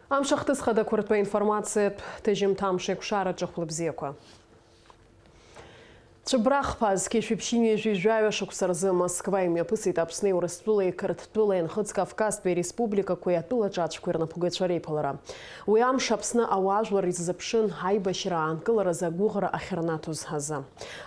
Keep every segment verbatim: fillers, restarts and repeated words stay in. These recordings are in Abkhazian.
Амш ахҭыс хадақәа ртәы аинформациатә ҭыжьымҭа амш еиқәшараҿы хәлыбзиақәа. Цәыббра хԥа зқьи жәшәи ԥшьынҩажәи жәаҩа шықәса рзы Москва имҩаԥысит Аԥсни Урыстәылеи Қырҭтәылеи Нхыҵ Кавказтәи ареспубликақәеи атәылаҿы ацәқәеи рнапхгаҩцәа реиԥылара. Уи амш Аԥсны ауаажәлар иззыԥшын аибашьра аанкыларазы агәыӷра ахьырнаҭоз азы.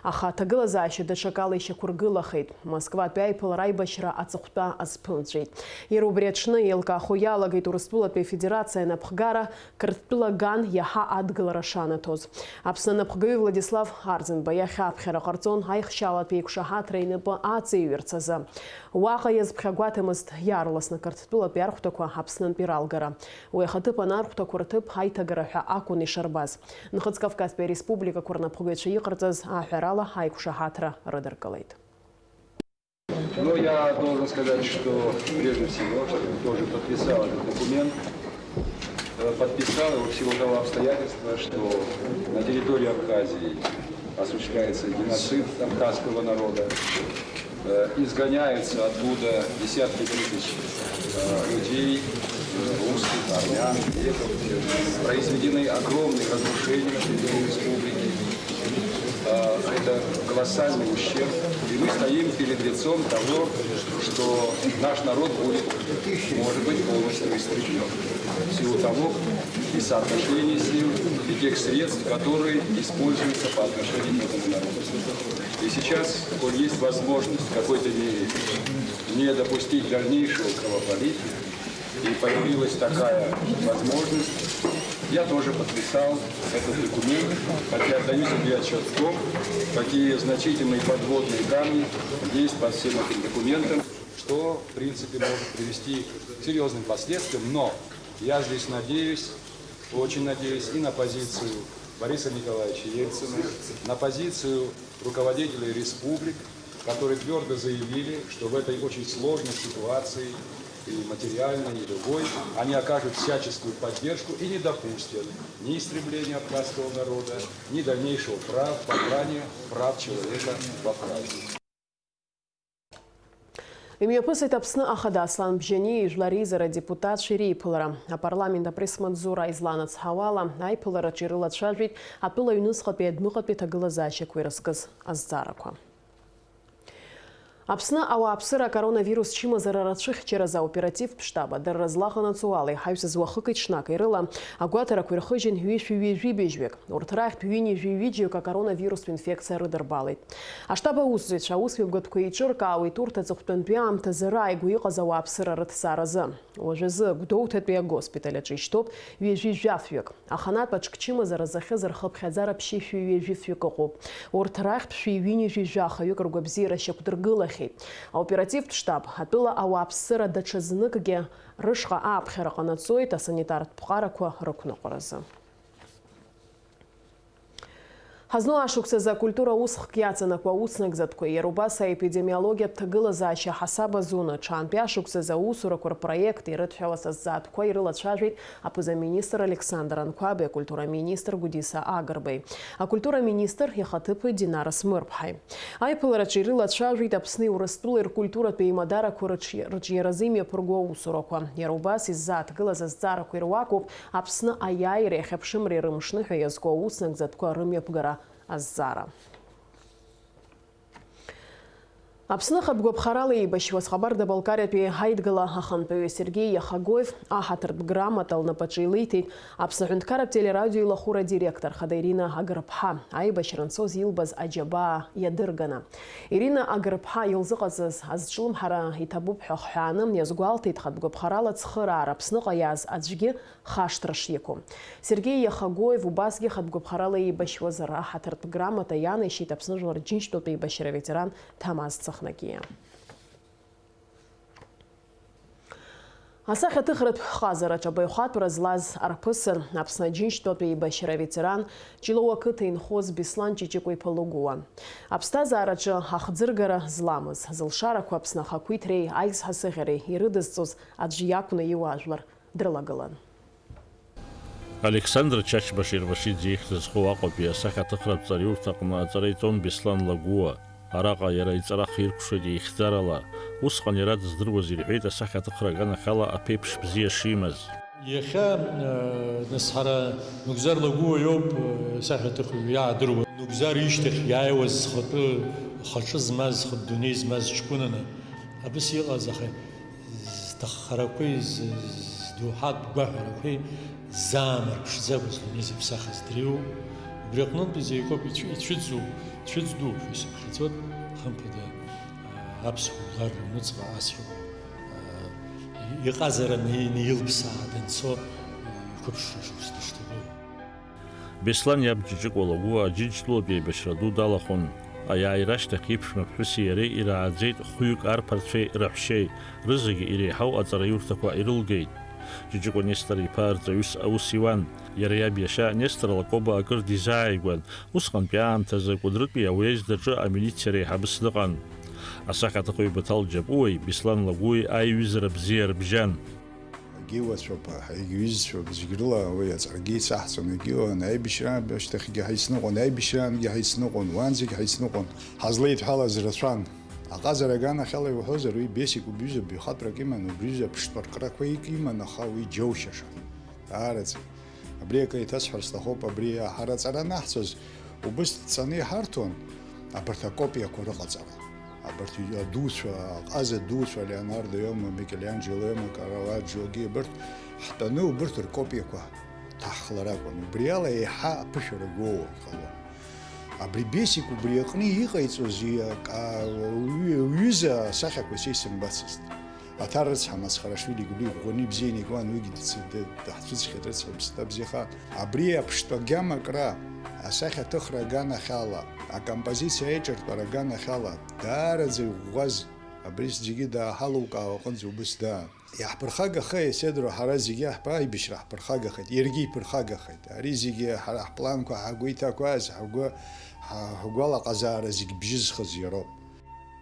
Аха аҭагылазаашьа даҽакала ишьақәыргылахеит. Москватәи аиԥылара аибашьра аҵыхәтәа азԥымҵәеит. Иара убри аҽны еилкаахо иалагеит Урыстәылатәи Афедерациа анапхгара Қырҭтәыла ган иаҳа адгылара шанаҭоз. Аԥсны анапхгаҩы Владислав Арӡынба иахь аԥхьара ҟарҵон аихшьалатәи еиқәшаҳаҭра инапы аҵеиҩырц азы. Уаҟа иазԥхьагәаҭамызт иаарласны Қырҭтәылатәи архәҭақәа Аԥснынтә иралгара. Уи ахаҭыԥан архәҭақәа рҭыԥ аиҭагара ҳәа акәын ишарбаз. Нхыҵ Кавказтәи ареспубликақәа рнапхгаҩцәа иҟарҵаз аҳәарала аиқәшаҳаҭра рыдыркылеит. Ну, я должен сказать, что прежде всего, что я тоже подписал этот документ. Э, Подписал его в силу того обстоятельства, что на территории Абхазии осуществляется геноцид абхазского народа. Э, Изгоняются оттуда десятки тысяч э, людей, э, русских, армян, греков. Произведены огромные разрушения на территории республики. А, Это колоссальный ущерб. И мы стоим перед лицом того, что наш народ будет, может быть, полностью истреблен. В силу того и соотношения сил, и тех средств, которые используются по отношению к этому народу. И сейчас, коль есть возможность в какой-то мере не допустить дальнейшего кровопролития, и появилась такая возможность, я тоже подписал этот документ, хотя отдаю себе отчет в том, какие значительные подводные камни есть под всем этим документом, что, в принципе, может привести к серьезным последствиям, но я здесь надеюсь, очень надеюсь и на позицию Бориса Николаевича Ельцина, на позицию руководителей республик, которые твердо заявили, что в этой очень сложной ситуации, и материальной, и любой, они окажут всяческую поддержку и не допустят ни истребления абхазского народа, ни дальнейшего прав, попрания прав человека в Абхазии. Имҩаԥысит Аԥсны Ахада Аслан Бжьаниа ижәлар реизара адепутатцәа реиԥылара. Апарламент апресс-маҵзура изланацҳауала, аиԥылараҿы ирылацәажәеит атәыла аҩныҵҟатәи адәныҟатәи аҭагылазаашьақәа ирызкыз азҵаарақәа. Аԥсны ауааԥсыра акоронавирус чымазара рацәыхьчаразы аоперативтә штаб адырра злаҟанаҵо ала иҳаҩсыз уахыки ҽнаки рыла агәаҭарақәа ирхыжьын ҩышәи ҩажәи быжьҩык. Урҭ рахьтә ҩынҩажәи ҩыџьаҩык акоронавирустә инфекциа рыдырбалеит. Аштаб аусзуҩцәа аусмҩаԥгатәқәа еиҿыркаауеит урҭ аҵыхәтәантәи аамҭазы рааигәа иҟаз ауааԥсыра рыҭҵааразы. Уажәазы Гәдоуҭатәи агоспиталь аҿы ишьҭоуп ҩажәи жәафҩык. Аханатә аҿкчымазара зыхьыз рхыԥхьаӡара ԥшьышәи ҩажәи фҩык ыҟоуп. Урҭ рахьтә шәи ҩынҩажәи жәаха ҩык ргәабзиара шьақәдыргылахьеит. Аоперативтә штаб атәыла ауааԥсыра даҽазныкгьы рышҟа ааԥхьара ҟанаҵоит асанитартә ԥҟарақәа рықәныҟәаразы. Ҳазну ашықәсазы акультура усхк иаҵанакуа аус нагӡатәқәеи иара убас аепидемиологиатә ҭагылазаашьа ҳасаб азуны ҽаантәи ашықәсазы аусурақәа рпроект ирыдҳәалаз азҵаатәқәа ирылацәажәеит аԥыза-министр Александр Анқәаби акультура министр Гәдиса Агрбеи, акультура министр ихаҭыԥуаҩ Динара Смырԥҳаи. Аиԥылараҿы ирылацәажәеит Аԥсни Урыстәылеи ркультуратә еимадарақәа рыҽ-, рыҿиаразы имҩаԥырго аусурақәа. Иара убас иззааҭгылаз азҵаарақәа ируакуп Аԥсны аиааиреи ахьыԥшымреи рымшны ҳәа иазку аус нагӡатәқәа рымҩаԥгара азҵаара. Аԥсны хатә гәаԥхарала еибашьуаз Ҟабарда-Балкариатәи аидгыла ахантәаҩы Сергеи Иахагоев аҳаҭыртә грамота лнапаҿы илиҭеит Аԥсны аҳәынҭқарратә телерадио илахәыра адиректор хада Ирина Агрԥҳа, аибашьра анцоз илбаз аџьабаа иадырганы. Ирина Агрԥҳа илзыҟаҵаз азҿлымҳара иҭабуп ҳәа ахҳәааны иазгәалҭеит хатә гәаԥхарала ацхыраара Аԥсныҟа иааз аӡәгьы хашҭра шиқәу. Сергеи Иахагоев убасгьы хатә гәаԥхарала еибашьуаз раҳаҭыртә грамота ианашьеит Аԥсны жәлар Џьынџьтәылатә еибашьра аветеран Ҭамаз Цахнакиа. Асахьаҭыхратә ҟазараҿы абаҩхатәра злаз арԥысын Аԥсны Аџьынџьтәылатә еибашьра аветеран Ҷлоу ақыҭа инхоз Беслан Ҷыҷыкәа-иԥа Логуа. Аԥсҭазаараҿы ахӡыргара зламыз, зылшарақәа Аԥсны ахақәиҭреи аизҳа-сыӷьареи ирыдызҵоз аӡә иакәны иуаажәлар дрылагылан. Александр Чачба-Шервашиӡе ихьӡ зху Аҟәатәи асахьаҭыхратә ҵараиурҭа аҟны аҵара иҵон Беслан Лагәуа. Араҟа иара иҵара хиркәшеит еихьӡарала. Усҟан иара дыздыруаз ирҳәеит асахьаҭыхра аганахьала аԥеиԥш бзиа шимаз. Иахьа, э, нас ҳара Нугзар Лагәуа иоуп, э, сахьаҭыхҩы иаадыруа. Нугзар ишьҭахь иааиуаз зхатәы хаҿы змаз, зхатә дунеи змаз ҷкәынаны абыс иҟаз, аха зҭаххарақәеи з-, здоуҳатә гәаҳәарақәеи заамырԥшӡакәа здунеи зыԥсахыз дреиуоуп. Убри аҟнынтәи зегь акоуп ицәы-, ицәыӡу, цәыӡ дууп ҳәа исыԥхьаӡоит, хымԥада, э, аԥсуа жәлар рыҩнуҵҟа ас иҟоу. Иҟазараны инеилԥсаа данцо, иқәыԥшра шықәс дышҭагылоу. Беслан иаб Ҷыҷыкәа Лагәуа Аџьынџьтәылатә еибашьра ду далахәын. Аиааира ашьҭахь иԥшәма ԥҳәыси иареи ирааӡеит хәҩык арԥарцәеи раҳәшьеи, рызегьы иреиҳау аҵараиурҭақәа ирылгеит. Ҷыҷыкәа Нестор-иԥа арҵаҩыс аус иуан. Иара иаб иашьа Нестор Лакоба акыр дизааигәан. Усҟантәи аамҭазы Кәыдрытәи ауезддаҿы амилициа реиҳабыс дыҟан. Асахьаҭыхҩы Баҭал Џьапуеи Беслан Лагәуеи аиҩызара бзиа рыбжьан. Егьиуацәоуп, егьиҩызцәоуп, зегь рыла уи аҵарагьы еицаҳҵон, егьиуан, аибашьра ашьҭахьгьы ҳаицныҟәон, аибашьраангьы ҳаицныҟәон, уанӡагь ҳаицныҟәон. Ҳазлеидҳәалаз рацәан. Аҟазара аганахьала иуҳәозар, уи Бесик убри ҩыза баҩхатәрак иман, убри ҩыза ԥштәы аркрақәа ик-, иман, аха уи џьоушьаша. Даараӡа. Абри акы еиҭасҳәар сҭахуп, абри ҳара аҵара анаҳҵоз, убыс дҵаны иҳарҭон абарҭ акопиақәа рыҟаҵара. Абарҭ адуцәа, аҟаза дуцәа, Леонардо иоума, Микеланџело иоума, Караваџьогьы, абарҭ ҳтәаны убарҭ ркопиақәа ҭаҳхлар акәын. Убри ала еиҳа аԥышәара гәоуа иҟалон. Абри Бесик убри аҟны иҟаиҵоз, иака-, уи-, уҩыза асахьақәа са исымбацызт. Аҭар рыцҳа Мацхарашвили игәы иӷәӷәаны ибзианы икуан, уигьы дц-, д-, даҳцәыӡхьеит, рыцҳа, ԥсҭа бзиахааит. Абри аԥштәы агьама акра, асахьаҭыхра аганахьала, акомпозициа аиҿартәара аганахьала, даараӡа иӷәӷәаз, абри зегьы дааҳалукаауа аҟынӡа убыс даан. Иаҳԥырхагахеи, Седро, ҳара зегьы ҳԥа-, аибашьра ҳԥырхагахеит, иаргьы иԥырхагахеит. Ари зегьы ҳара ҳпланқәа ҳгәы иҭақәаз, ҳгәы, ҳа-, ҳгәалаҟазаара зегь бжьызхыз иароуп.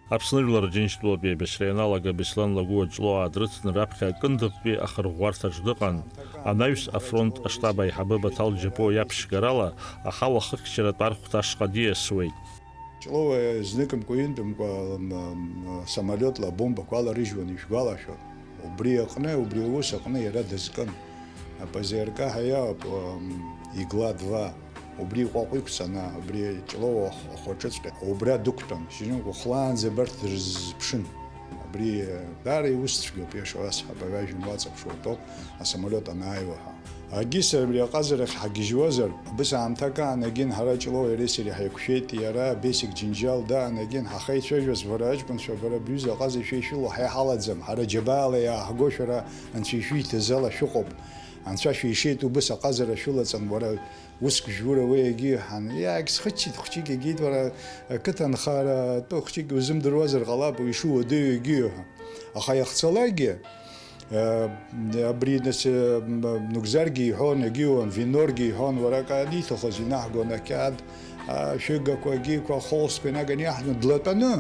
Аԥсны Жәлар Аџьынџьтәылатә еибашьра ианалага Беслан Лагәуа Ҷлоуаа дрыцны раԥхьа Кындыӷтәи ахырӷәӷәарҭаҿ дыҟан. Анаҩс афронт аштаб аиҳабы Баҭал Џьапуа иаԥшьгарала аҳауа хыхьчаратә архәҭа ашҟа диасуеит. Ҷлоуа зныкымкәа-ҩынтәымкәа, м, м, самолиотла абомбақәа аларыжьуан, ишәгәалашәон. Убри аҟны, убри аус аҟны иара дызкын. П З Р К ҳәа иоуп, м, игла два. Убри иҟәаҟә иқәҵаны, абри Ҷлоуа ахә-, ахәаҿыҵәҟьа, убра дықәтәан, шьыжьымк хәлаанӡа абарҭ дрызԥшын. Абри, даара иус цәгьоуп, иашоу асҳәап, аҩажәа уаҵаԥшуа утәоуп, асамолиот анааиуа ҳәа. Агьыс абри аҟазарахь ҳагьежьуазар, абыс аамҭак аан агьын ҳара Ҷлоуа иареи сареи ҳаиқәшәеит, иара Бесик Џьынџьал даан агьын ҳахеицәажәоз, бара аҷкәынцәа, бара бҩыза аҟаза ишәеишәыло ҳа иҳалаӡам, ҳара џьабаала иааҳго шәара анцәа ишәиҭаз ала шәыҟоуп, анцәа шәишеит, убыс аҟазара шәылаҵан, уара Уск жәура уи егьиҳәан, иагьсхыччеит, хәҷык егьит, уара, ақыҭанхара атәы хәҷык узымдыруазар ҟалап, уи ишуадаҩу егьиу ҳәа. Аха иахьцалакгьы, э, абри нас, э, м, Нугзаргьы иҳәон, егьиуан, Виноргьы иҳәон, уара акы аниҭахыз инаҳгон ақьаад, ашәыгақәа, егьиқәа, ахолстқәа инаганы иаҳгон, длатәаны.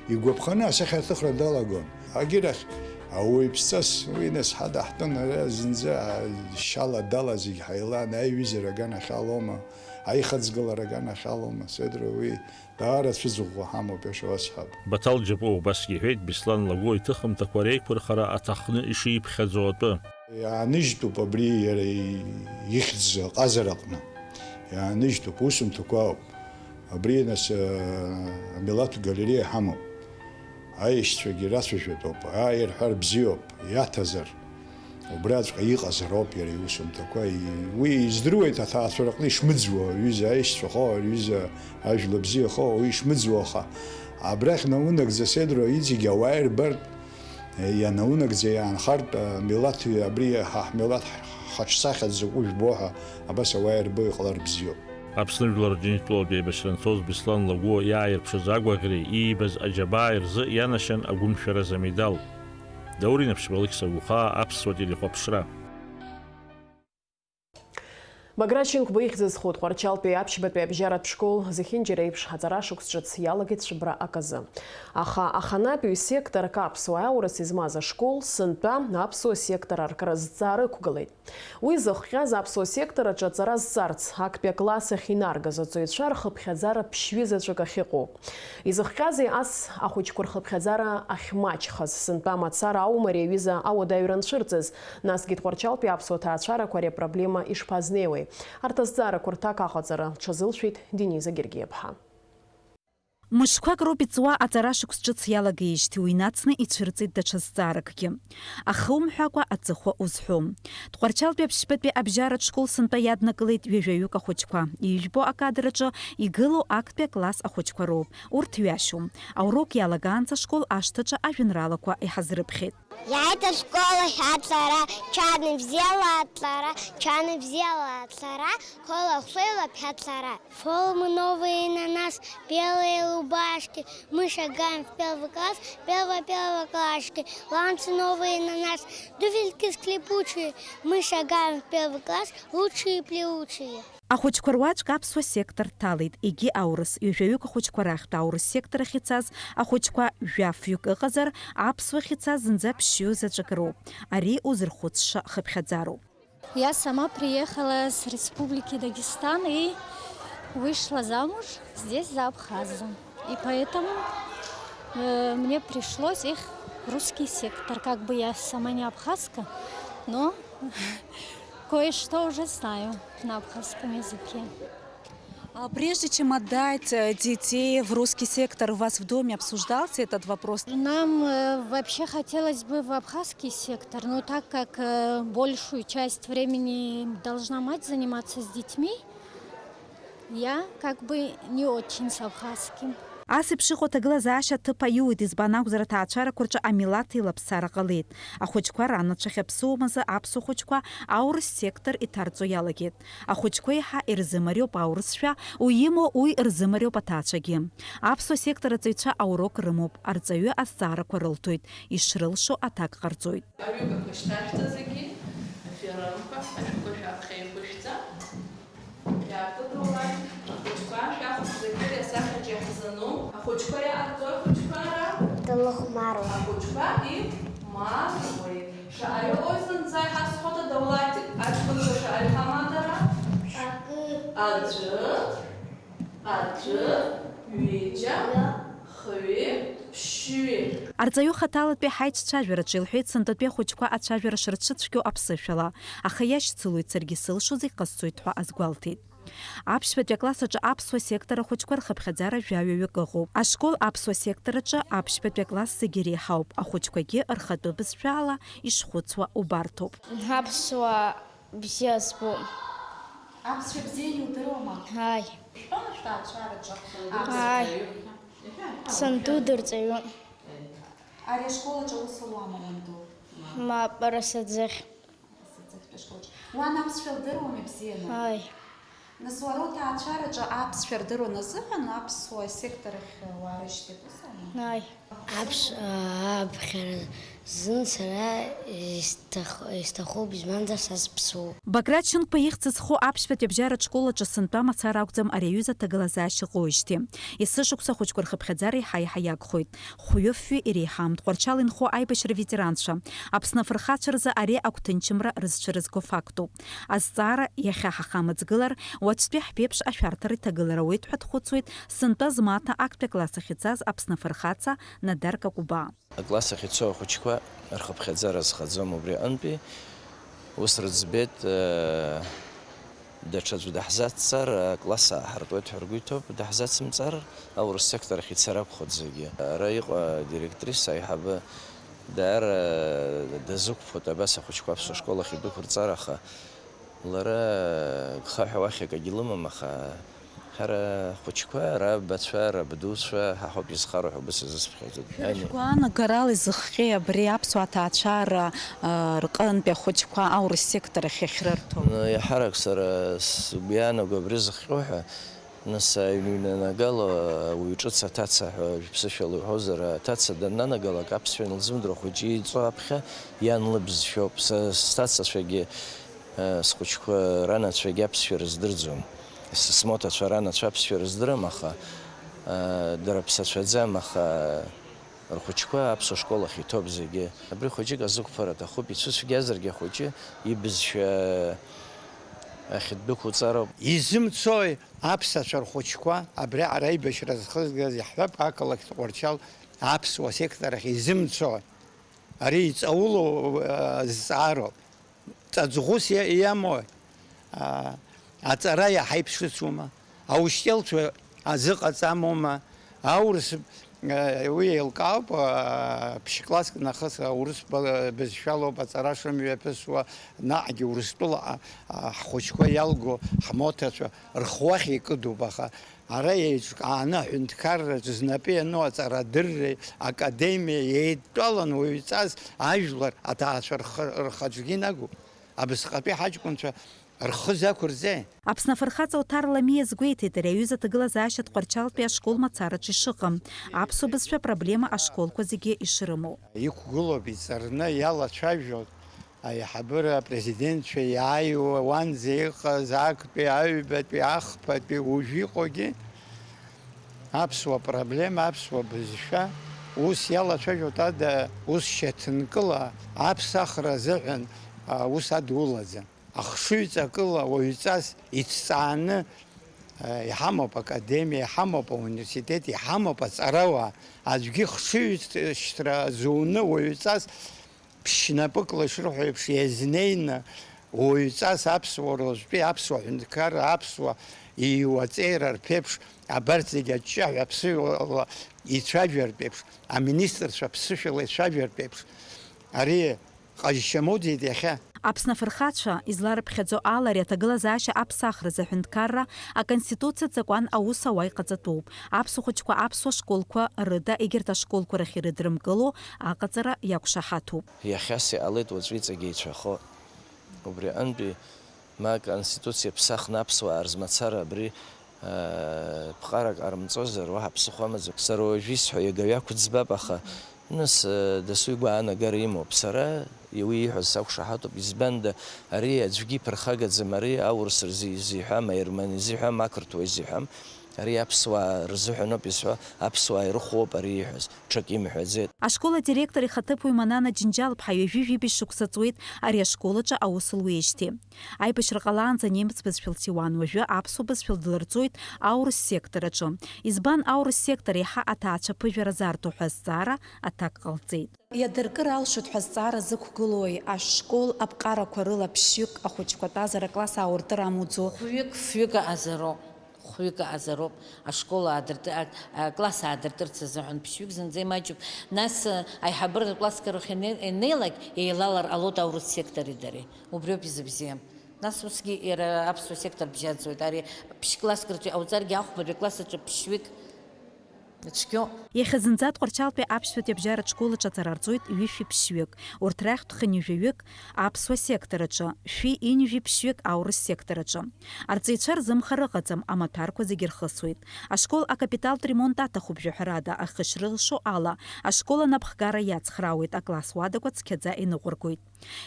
Игәаԥханы асахьаҭыхра далагон. Агьырахь, ауаҩԥсҵас уи нас ҳадаҳтәын, ара зынӡа шьала дала зегь ҳаилан, аиҩызара аганахьалома, аихаҵгылара аганахьалома, Седро уи даара цәыӡӷәӷәа ҳамоуп, иашоу асҳәап. Баҭал Џьапуа убасгьы иҳәеит, Беслан Лагәуа иҭыхымҭақәа реиқәырхара аҭахны ишиԥхьаӡо атәы. Иааныжьтәуп абри иара ихьӡ аҟазараҟны. Иааныжьтәуп, усумҭақәа ауп. Абри, нас, а, амилаҭтә галереиа ҳамоуп. Аишьцәагьы рацәажәатәуп, ааи рҳәар бзиоуп, иаҭазар, убраҵәҟьа иҟазароуп иара иусумҭақәа. И-, уи издыруеит аҭаацәа рыҟны ишмыӡуа, аҩыза аишьцәа хо, аҩыза ажәла бзиа хо, уи ишмыӡуа, аха абрахь наунагӡа Седро иҵегь ауаа ирбартә, ианаунагӡа иаанхартә, амилаҭ, абри ҳа ҳмилаҭ ҳаҿсахьа дзакәу жәбо ҳәа абас ауаа ирбо иҟалар бзиоуп. Аԥсны Жәлар Аџьынџьтәылатә еибашьра анцоз Беслан Лагәуа иааирԥшыз агәаӷьреи иибаз аџьабааи рзы ианашьан агәымшәараз амедал. Даур Инаԥшьба, Алықьса Гәхаа, Аԥсуа телехәаԥшра. Баграт Шьынқәба ихьӡ зху Тҟәарчалтәи аԥшьбатәи абжьаратә школ зехьынџьара еиԥш аҵара шықәс ҿыц иалагеит Шәыбра аказы. Аха аханатәи сектор аԥсуа аурыс измаз ашкол сынтәа аԥсуа сектор аркра зҵаара ықәгылеит. Уи зыхҟьаз аԥсуа сектор аҿы аҵара зҵарц, актәи акласс ахь инаргаз аҵаҩцәа рхыԥхьаӡара ԥшьҩы заҵәык ахьыҟоу. Изыхҟьазеи ас ахәыҷқәа рхыԥхьаӡара ахьмаҷхаз? Сынтәа мацара аума ари аҩыза ауадаҩра анцәырҵыз? Насгьы Тҟәарчалтәи аԥсуа ҭаацәарақәа ари апроблема ишԥазнеиуеи? Арҭ азҵаарақәа рҭак аҟаҵара ҽазылшәеит Дениза Гергиаԥҳа. Мышқәак роуп иҵуа аҵара шықәс ҿыц иалагеижьҭеи, уи нацны ицәырҵит даҽа зҵааракгьы. Ахы умҳәакәа аҵыхәа узҳәом. Тҟәарчалтәи аԥшьбатәи абжьаратә школ сынтәа иаднакылеит ҩажәаҩык ахәыҷқәа. Ижәбо акадр аҿы игылоу актәи акласс ахәыҷқәа роуп. Урҭ ҩашьом. Аурок иалагаанӡа ашкол ашҭаҿы ажәеинраалақәа иҳазрыԥхьеит. Иааит ашкол ахь аҵара, чаны бзиала аҵара, чаны бзиала аҵара, хола хәсоила ԥхьаҵара. Формы новые на нас, белые рубашки, мы шагаем в первый класс, первый первоклашки, ланцы новые на нас, туфельки скрипучие, мы шагаем в первый класс, лучшие-прелучшие. Ахәыҷқәа руаӡәк аԥсуа сектор дҭалеит, егьи аурыс, ҩажәаҩык ахәыҷқәа рахьтә аурыс сектор ахь ицаз ахәыҷқәа жәафҩык ыҟазар, аԥсуа ахь ицаз зынӡа ԥшьҩы заҵәык роуп. Ари узырхәыцша хыԥхьаӡароуп. Я сама приехала с Республики Дагестан и вышла замуж здесь за абхаза. И поэтому, э, мне пришлось их в русский сектор. Как бы я сама не абхазка, но кое-что уже знаю на абхазском языке. А прежде чем отдать, э, детей в русский сектор, у вас в доме обсуждался этот вопрос? Нам, э, вообще хотелось бы в абхазский сектор, но так как, э, большую часть времени должна мать заниматься с детьми, я как бы не очень с абхазским. Ас еиԥш иҟоу аҭагылазаашьа аҭыԥ аиуеит, избан акәзар, аҭаацәарақәа рҿы амилаҭ еилаԥсара ҟалеит. Ахәыҷқәа ранацәахь аԥсуамазы аԥсуа хәыҷқәа аурыс сектор иҭарҵо иалагеит. Ахәыҷқәа еиҳа ирзымариоуп аурысшәа, уимоу уи рзымариоуп аҭаацәагьы. Аԥсуа сектор аҵаҩцәа аурок рымоуп, арҵаҩы азҵаарақәа рылҭоит, ишрылшо аҭак ҟарҵоит. Аҩыгақәа шьҭашәҵа зегьы, аферымқәа, ашәҟәқәа шәаԥхьа еиқәышәҵа. Иаартыдоуааит. Ахәыҷқәа, шәахәаԥш зегьы ари асахьаҿ иаҳзану. Ахәыҷқәа иаҟарҵои, ахәыҷқәа ара? Дылахәмаруа. Ахәыҷқәа имаруеи? Шаҟаҩы ыҟои зынӡа иҳазхәада, Даулаҭик? Аҷкәынцәа шаҟаҩы ҳамадара? Акы. Аӡәы, аӡәы, ҩыџьа, хҩы, ԥшьҩы. Арҵаҩы хаҭалатәи ҳаицәцәажәараҿы илҳәеит сынтәатәи ахәыҷқәа ацәажәара шрыцәыцәгьоу аԥсышәала, аха иашьцылоит, саргьы сылшо зегь ҟасҵоит ҳәа азгәалҭеит. Аԥшьбатәи акласс аҿы аԥсуа сектор ахәыҷқәа рхыԥхьаӡара жәаҩаҩык ыҟоуп. Ашкол аԥсуа сектор аҿы аԥшьбатәи акласс зегьы иреиҳауп, ахәыҷқәагьы рхатәы бызшәала ишхәыцуа убарҭоуп. Аԥсуа бзиа збом. Аԥсшәа бзиа иудыруама? Ааи. Шәҳәома шәҭаацәараҿы? Ааи. Санду дырҵаҩуп. Ари ашкол аҿы аус луама уанду? Мап, Расаӡыхь. Сыӡыхьтәи ашколаҿ. Уан аԥсшәа лдыруама ибзианы? Ааи. Нас уара уҭаацәараҿы аԥсшәа рдыруан азыҳәан аԥсуа сектор ахь уаарышьҭит, ус аума? Ааи. Аԥсуаа аԥхьара зын сара исҭах-, исҭахуп, избанзар са сыԥсуоуп. Баграт Шьынқәба ихьӡ зху аԥшьбатәи абжьаратә школ аҿы сынтәа мацара акәӡам ари аҩыза аҭагылазаашьа ыҟоуижьҭеи. Есышықәса ахәыҷқәа рхыԥхьаӡара еиҳа-еиҳа иагхоит. Хәҩы-фҩы иреиҳам, Тҟәарчал инхо аибашьра аветеранцәа, Аԥсны афырхацәа рзы ари агәҭынчымра рызцәырызго фактуп. Азҵаара иахьа ҳахамыҵгылар, уаҵәтәи ҳԥеиԥш ашәарҭара иҭагылар ауеит ҳәа дхәыцуеит сынтәа змаҭа актәи акласс ахь ицаз Аԥсны афырхаҵа Надар Какәбаа. Акласс ахь ицо ахәыҷқәа рхыԥхьаӡара зхаӡом убри аҟынтәи. Ус рыӡбеит, э, даҽаӡә даҳзацҵар, акласс ааҳартуеит ҳәа ргәы иҭоуп, даҳзацымҵар, аурыс сектор ахь ицар акәхоит зегьы. Ара иҟоу адиректрис аиҳабы даара дазықәԥоит абас ахәыҷқәа аԥсуа школ ахь идәықәырҵар, аха лара гха ҳәа уахь акагьы лымам, аха ҳара ҳхәыҷқәа, рабацәа, рабдуцәа ҳаҳауп изхароу ҳәа убас изысԥхьаӡоит. Ани. Гәаанагарала изыхҟьеи абри аԥсуа ҭаацәара, а, рҟынтәи ахәыҷқәа аурыс сектор ахь иахьрырҭо? Иаҳарак сара сгәы иаанаго абри зыхҟьо ҳәа, нас, аҩны иҩнанагало ауаҩ ҿыц аҭаца ҳәа ԥсышәала уҳәозар, аҭаца даннанагалак аԥсшәа анылзымдыруа ахәыҷы иҵо аԥхьа иан лыбз шәоуп. Са сҭацацәагьы Схәыҷқәа ранацәагьы аԥсшәа рыздырӡом. Сысмоҭацәа ранацәа аԥсшәа рыздырам, аха, э, дара ԥсацәаӡам, аха рхәыҷқәа аԥсуа школ ахь иҭоуп зегьы. Абри хәыҷык азықәԥара аҭахуп, ицәыцәгьазаргьы ахәыҷы ибызшәа ахь ддәықәуҵароуп. Изымцои аԥсацәа рхәыҷқәа, абри ара аибашьра зхызгаз иаҳҳәап, ақалақь Тҟәарчал аԥсуа сектор ахь изымцои? Ари иҵаулоу, э, зҵаароуп. Ҵаҵӷәыс иа-, иамои? А, аҵара иаҳа иԥшыцума? Аушьҭелцәа азыҟаҵамоума? Аурыс, а, уи еилкаауп, а, ԥшь-класск нахыс аурыс ба-, бызшәалоуп аҵара шымҩаԥысуа, наҟгьы Урыстәыла, а, а, ҳхәыҷқәа иалго ҳмоҭацәа рхы уахь икыдуп, аха ара еиҿкааны аҳәынҭқарраҿы знапы иану аҵарадырреи академиеи еидтәалан уаҩҵас ажәлар, аҭаацәа рхы, рхаҿгьы инагоуп. Абасҟатәи ҳаҷкәынцәа рхы закәырҵеи? Аԥсны афырхаҵа Оҭар Ламиа иазгәеиҭеит ари аҩыза аҭагылазаашьа Тҟәарчалтәи ашкол мацараҿы ишыҟам, аԥсуа бызшәа апроблема ашколқәа зегьы ишрымоу. Иқәгылоуп, иҵарны иалацәажәоит аиҳабыра апрезидентцәа иааиуа, уанӡа иҟаз актәи, аҩбатәи, ахԥатәи, уажә иҟоугьы. Аԥсуа проблема, аԥсуа бызшәа ус иалацәажәоит ада, ус шьаҭанкыла аԥсахра азыҳәан, а, ус адулаӡам. Ахшыҩҵакыла уаҩҵас ицҵааны, а, иҳамоуп академиа, иҳамоуп ауниверситет, иҳамоуп аҵарауаа. Аӡәгьы хшыҩҵшьҭра зуны уаҩҵас ԥшьнапыкла ишрыҳәо еиԥш иазнеины, уаҩҵас аԥсуара уажәтәи аԥсуа ҳәынҭқарра, аԥсуа ииуа аҵеира рԥеиԥш, абарҭ зегьы аҷҷаҳәа ԥсыжәлала ицәажәартә еиԥш, аминистрцәа ԥсышәала ицәажәартә еиԥш, ари ҟазшьа амоуӡеит иахьа. Аԥсны афырхацәа изларыԥхьаӡо ала, ари аҭагылазаашьа аԥсахразы аҳәынҭқарра, аконституциатә закәан аус ауа иҟаҵатәуп. Аԥсуа хәыҷқәа аԥсуа школқәа рыда егьырҭ ашколқәа рахь ирыдрымкыло аҟаҵара иақәшаҳаҭуп. Иахьас иҟалеит уаҵәы иҵегь еицәахо. Убри аҟынтәи ма аконституциа ԥсахны аԥсуаа рзы мацара абри, аа, ԥҟарак ҟарымҵозар, уаҳа ԥсыхәа амаӡам. Сара уажә исҳәо иага ҩақәӡбап, аха, нас, аа, дасу игәаанагара имоуп. Сара уи ииҳәаз сақәшаҳаҭуп, избанда, ари аӡәгьы иԥырхагаӡам, ари аурыс рзы изиҳәам, аерман изиҳәам, ақырҭуа изиҳәам, ари аԥсуаа рзыҳәаноуп изҳәо, аԥсуаа ирыхәоуп ари ииҳәаз, ҽак имҳәаӡеит. Ашкол адиректор ихаҭыԥуаҩ Манана Џьынџьал-ԥҳа ҩажәи жәибжь шықәса ҵуеит ари ашкол аҿы аус луеижьҭеи. Аибашьра ҟалаанӡа немец бызшәала дҭиуан, уажәы аԥсуа бызшәала длырҵоит аурыс сектор аҿы. Избан аурыс сектор еиҳа аҭаацәа ԥыжәара зарҭо ҳәа азҵаара аҭак ҟалҵеит. Иадыркыр алшоит ҳәа зҵаара зықәгылоуи, ашкол аԥҟарақәа рыла ԥшьҩык ахәыҷқәа тәазар акласс аауртыр амуӡо? Хәҩык, фҩык аҟазароуп, хәҩык аҟазароуп, ашкол аадырты-, а-, акласс аадыртырц азыҳәан ԥшьҩык зынӡа имаҷуп. Нас, а, аиҳабыра класск рахь иане-, ианнеилак, еилалар ҟалоит аурыс сектори дареи. Убриоуп изыбзиам. Нас усгьы иара аԥсуа сектор бжьаӡуеит. Ари ԥшь-класск рҿы иҟауҵаргьы, ахәбатәи акласс аҿы ԥшьҩык. Ицәгьоуп. Иахьа зынӡа Тҟәарчалтәи аԥшьбатәи абжьаратә школ аҿы аҵара рҵоит ҩышәи ԥшьҩык. Урҭ рахьтә хынҩажәаҩык аԥсуа сектор аҿы, шәи ҩынҩажәи ԥшьҩык аурыс сектор аҿы. Арҵаҩцәа рзымхара ыҟаӡам, амаҭәарқәа зегьы рхысуеит. Ашкол акапиталтә ремонт аҭахуп, жәаҳәарада, аха ишрылшо ала, ашкол анапхгара иацхраауеит, акласс уадақәа цқьаӡа иныҟәыргоит.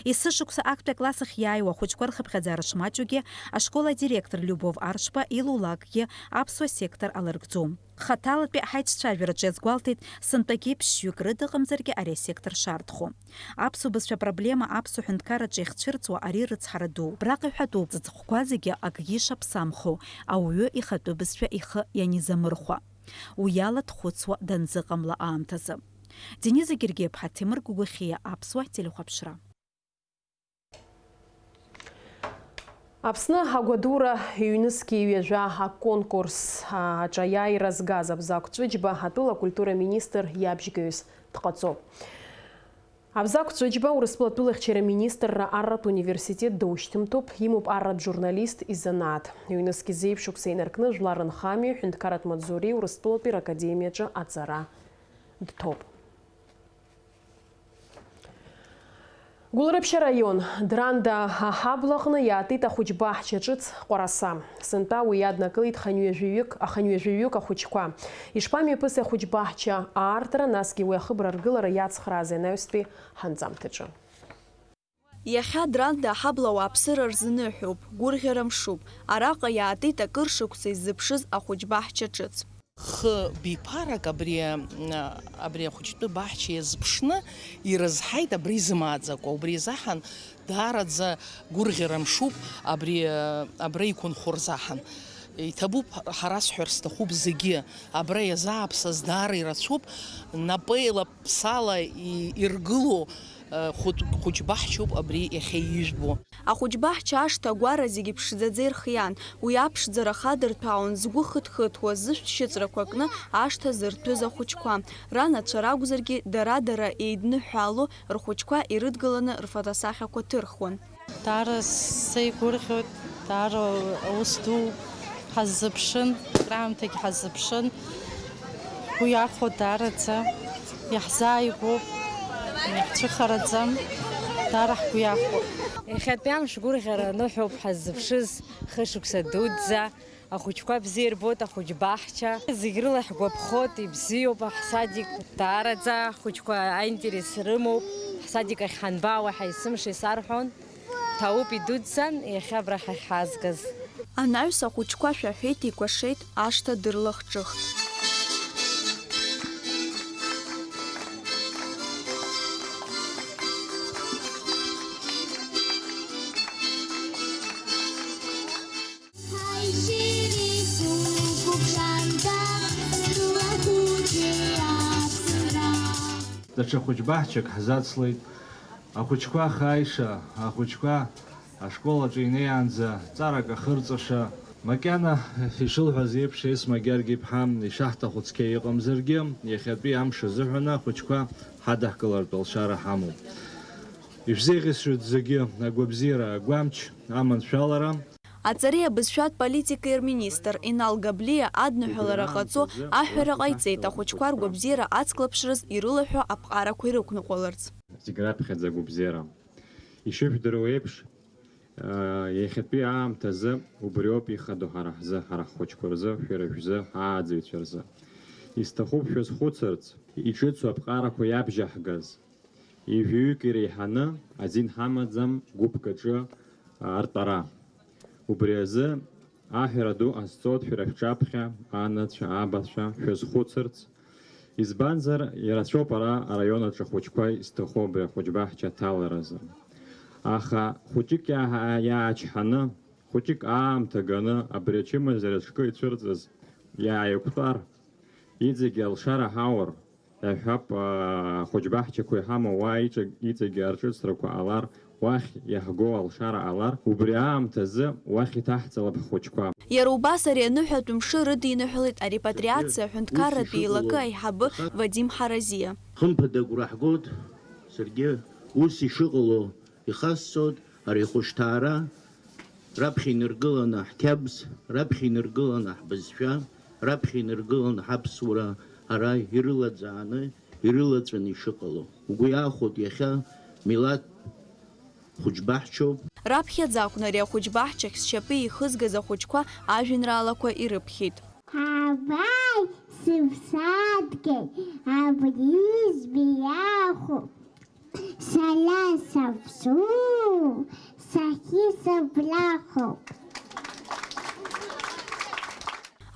Есышықәса актәи акласс ахь иааиуа ахәыҷқәа рхыԥхьаӡара шмаҷугьы, ашкол адиректор Любов Аршба илулакгьы аԥсуа сектор аларгӡом. Хаҭалатәи ҳаицәцәажәараҿы иазгәалҭеит, сынтәагьы ԥшьҩык рыда ыҟамзаргьы ари асектор шарҭахо. Аԥсуа бызшәа апроблема аԥсуа ҳәынҭқарраҿы иахцәырҵуа ари рыцҳара ду. Абраҟа иҳәатәуп, зыӡхқәа зегьы акгьы ишаԥсамхо, ауаҩы ихатәы бызшәа ихы ианизамырхәа. Уи ала дхәыцуа данзыҟамла аамҭазы. Дениза Гергиаԥҳа, Ҭемыр Гәыгәахьиа, Аԥсуа телехәаԥшра. Аԥсны агәадура ҩнызқьи ҩажәа аконкурс аҿы аиааира згаз Абзагә Ҵәыџьба атәыла акультура министр иабжьгаҩыс дҟаҵоуп. Абзагә Ҵәыџьба Урыстәыла атәылахьчара министрра арратә университет доушьҭымҭоуп, имоуп арратә журналист изанааҭ. Ҩнызқь зеиԥшықәса инаркны жәлар рынхамҩа, ҳәынҭқарратә маҵзуреи Урыстәылатәи ракадемиаҿы аҵара дҭоуп. Гәылрыԥшь араион, Дранда аҳаблаҟны иаатит ахәыҷбаҳча ҿыц Ҟәараса. Сынтәа уи иаднакылеит хынҩажәаҩык, ахынҩажәаҩык ахәыҷқәа. Ишԥамҩаԥыси ахәыҷбаҳча аартра, насгьы уи ахыбра аргылара иацхраазеи анаҩстәи ҳанҵамҭаҿы? Иахьа Дранда аҳабла ауааԥсыра рзы ныҳәоуп, гәырӷьара мшуп. Араҟа иаатит акыр шықәса иззыԥшыз ахәыҷбаҳча ҿыц. Хы биԥарак абри, абри ахәыҷтәы баҳча иазԥшны ирызҳаит абри изымааӡакәа. Убри изаҳан даараӡа гәырӷьара мшуп абри, абра иқәынхо рзаҳан. Иҭабуп, ҳара сҳәар сҭахуп зегьы. Абра иазааԥсаз даара ирацәоуп, напеилаԥсала и-, иргыло, э, хәыҷ-, хәыҷбаҳчоуп абри иахьа ижәбо. Ахәыҷбаҳча ашҭа агәара зегьы ԥшӡаӡа ирхиан, уи аԥшӡара хадырҭәаауан згәы хыҭ-хыҭуа, зышә шьыҵәрақәа кны ашҭа зырҭәыз ахәыҷқәа. Ранацәа ракәзаргьы, дара-дара еидныҳәало рхәыҷқәа ирыдгыланы рфотосахьақәа ҭырхуан. Даара сеигәырӷьоит, даара аус ду ҳаззыԥшын, акраамҭагь ҳаззыԥшын. Ҳгәы иахәо даараӡа, иаҳзааигәоуп, иаҳцәыхараӡам, даара ҳгәы иахәо. Иахьатәи амш гәырӷьара аныҳәоуп ҳаззыԥшыз, хышықәса дуӡӡа, ахәыҷқәа бзиа ирбоит ахәыҷбаҳча, зегь рыла ҳгәаԥхоит, ибзиоуп ҳсадик, даараӡа ахәыҷқәа аинтерес рымоуп, ҳсадик ахь ҳанбаауа ҳәа есымша исарҳәон. Ҭаупи дуӡӡан иахьа абра ҳахьҳазгаз. Анаҩс ахәыҷқәа шәаҳәеит, икәашеит, ашҭа дырлахҿыхт. Даҽа хәыҷбаҳчак ҳзацлеит. Ахәыҷқәа хааиша, ахәыҷқәа ашкол аҿы инеиаанӡа ҵарак ахырҵаша, макьана ишылҳәаз еиԥш, Есма Гьаргь-иԥҳа, ишаҳҭаху цқьа иҟамзаргьы, иахьатәи амш азыҳәан ахәыҷқәа ҳадаҳкылартә алшара ҳамоуп. Ишәзеиӷьасшьоит зегьы, агәабзиара, агәамч, аманшәалара. Аҵареи абызшәатә политикеи рминистр Инал Габлиа адныҳәалара ҟаҵо аҳәара ҟаиҵеит, ахәыҷқәа ргәабзиара ацклаԥшраз ирылаҳәо аԥҟарақәа ирықәныҟәаларц. Зегь раԥхьаӡа агәабзиара. Ишыжәдыруа еиԥш, иахьатәи аамҭазы убриоуп ихадоу ҳара ҳзы, ҳара ҳхәыҷқәа рзы, шәара шәзы, ааӡаҩцәа рзы. Исҭахуп шәазхәыцырц, иҿыцу аԥҟарақәа иабжьаҳгаз. Ҩажәаҩык иреиҳаны азин ҳамаӡам гәыԥк аҿы артәара. Убри азы аҳәара ду ҟасҵоит шәара шәҿаԥхьа анацәа, абацәа шәазхәыцырц. Избанзар, ирацәоуп ара араион аҿы ахәыҷқәа изҭаху абри ахәыҷбаҳча аҭаларазы. Аха хәыҷык иаа-, иаачҳаны, хәыҷык аамҭа ганы абри ачымазара аҽкы ицәырҵыз иааиқәтәар, иҵегь алшара ҳаур, иаҳҳәап, ахәыҷбаҳчақәа иҳамоу уа иҵегь, иҵегь арҿыцрақәа ҟалар, уахь иаҳго алшара ҟалар, убри аамҭазы уахь иҭаҳҵалап ҳхәыҷқәа. Иара убас ари аныҳәатә мшы рыдиныҳәалеит арепатриациа аҳәынҭқарратә еилакы аиҳабы Вадим Ҳаразиа. Хымԥада агәра ҳгоит, саргьы ус ишыҟало ихасҵоит, ари ахәышҭаара раԥхьа инаргыланы ҳқьабз, раԥхьа инаргыланы ҳбызшәа, раԥхьа инаргыланы ҳаԥсуара ара ирылаӡааны, ирылаҵәаны ишыҟало. Угәы иахәоит иахьа милаҭ хәыҷбаҳчоуп. Раԥхьаӡа акәны ари ахәыҷбаҳчахь зшьапы еихызгаз ахәыҷқәа ажәеинраалақәа ирыԥхьеит. Абааи, сыԥсадгьыл, абри избиахуп. Сара саԥсу, сахьысыблахуп.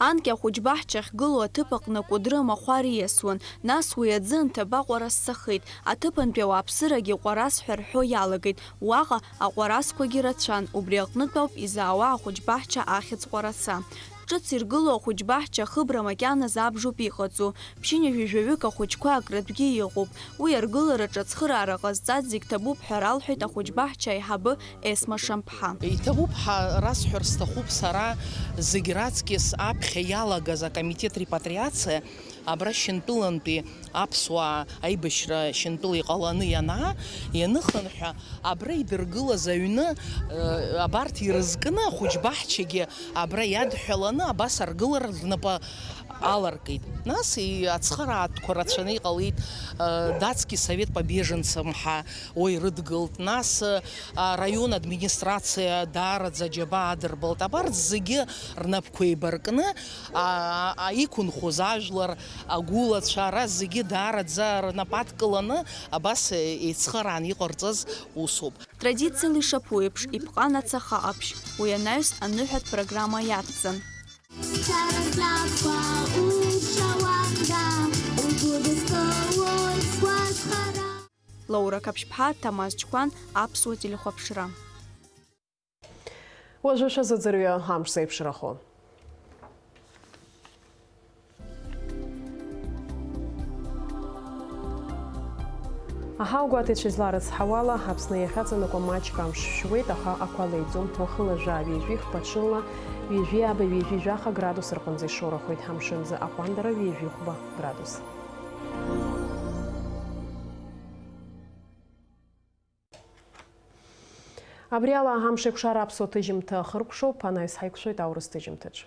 Анкьа ахәыҷбаҳча ахьгылоу аҭыԥ аҟны Кәыдры амахәар ииасуан, нас уи аӡы анҭабаҟәара сцахеит, аҭыԥантәи ауааԥсырагьы Ҟәарас ҳәа рҳәо иалагеит, уаҟа аҟәарасқәагьы рацәан, убри аҟнытә ауп изаауа ахәыҷбаҳча ахьӡ Ҟәараса. Ҿыц иргылоу ахәыҷбаҳча ахыбра макьаназы абжоуп иҟаҵоу. Ԥшьынҩажәаҩык ахәыҷқәа акратәгьы иҟоуп. Уи аргылараҿы ацхыраара ҟазҵаз зегь ҭабуп ҳәа ралҳәеит ахәыҷбаҳча аиҳабы Есма Шамԥҳа. Иҭабуп ҳәа расҳәар сҭахуп сара, зегь раҵкьыс аԥхьа иалагаз акомитет репатриациа абра Шьынтәылантәи аԥсуаа аибашьра Шьынтәыла иҟаланы ианаа, ианыхынҳәа, абра идыргылаз аҩны, э, абарҭ ирызкны ахәыҷбаҳчагьы абра иадҳәаланы абас аргылара рнапы аларкит. Нас и-, ацхырааратәқәа рацәаны иҟалеит, э, Датский совет по беженцам ҳәа уи рыдгылт. Нас, э, араион администрациа даараӡа аџьабаа адырбалт. Абарҭ зегьы рнапқәа еибаркны, а, а, иқәынхоз ажәлар, агәылацәа, ара зегьы даараӡа рнапы адкыланы абас, э, еицхыраан иҟарҵаз усуп. Традициала ишаԥу еиԥш, иԥҟан ацаха ҟаԥшь, уи анаҩс аныҳәатә программа иацҵан. Лаура Қаԥшьԥҳа, Ҭамаз Ҷқәан, Аԥсуа телехәаԥшра. Уажәы шәазыӡырҩы амш зеиԥшрахо. Аҳауагәаҭаҩцәа изларыцҳауала, Аԥсны иахьаҵанакуа маҷк амш шәуеит, аха ақәа леиӡом, уахыла жәаа ҩажәи хԥа, ҽынла ҩажәи ааба, ҩажәи жәаха градус рҟынӡа ишоурахоит, амшынӡы аҟәандара ҩажәи хәба градус. Абри ала амш еиқәшара аԥсуа ҭыжьымҭа ахыркәшоуп, анаҩс ҳаиқәшәоит аурыс ҭыжьымҭаҿы.